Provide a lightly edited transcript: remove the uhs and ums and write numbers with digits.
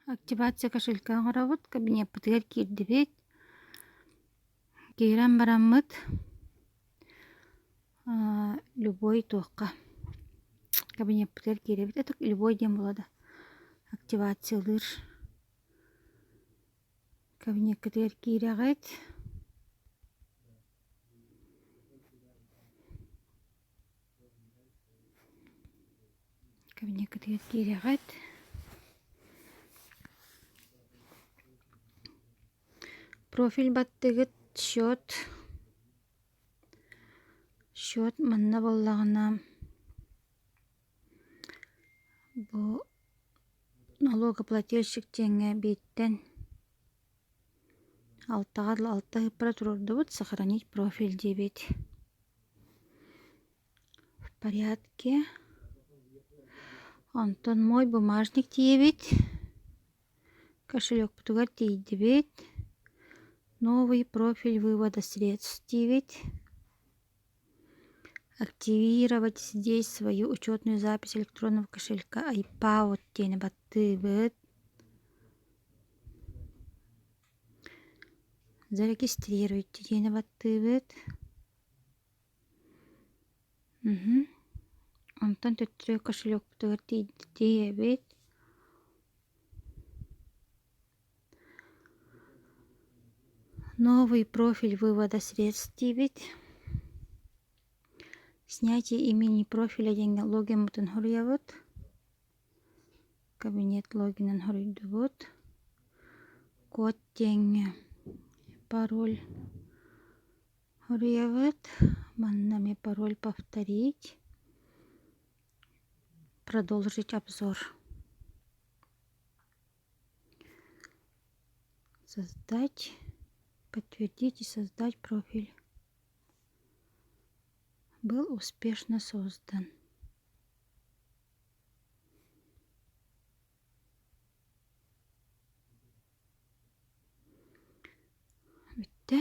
Активация кошелька оҥоробут, кабинеппытыгар киирдибит. Киирэн бараммыт любой туохха кабинеппытыгар киирэбит. Это любой диэн буолла да активациялыыр кабинеккытыгар киирэҕит. Кабинеккытыгар киирэҕит. Профиль баттыгыт, счет. Счет манна буоллаҕына бу налогоплательщик диэҥҥэ бииртэн алтаҕа алта ыыппара туруордубут сохранить профиль диэбит. В порядке. Онтон мой бумажник диэбит. Кошелекпутугар тиийдибит. Новый профиль вывода средств диибит. Активировать здесь свою учетную запись электронного кошелька iPaut диэни баттыыбыт. Зарегистрируйте диэни баттыыбыт. Онтон төттөрү кошелекпутугар тиийэбит. Новый профиль вывода средств диибит. Снятие имени профиля диэҥҥэ логиммытын суруйабыт. Кабинет логинын суруйдубут. Код диэҥҥэ пароль суруйабыт. Манна эмиэ пароль повторить. Продолжить обзор. Создать, подтвердить и создать профиль. Был успешно создан. Бүттэ.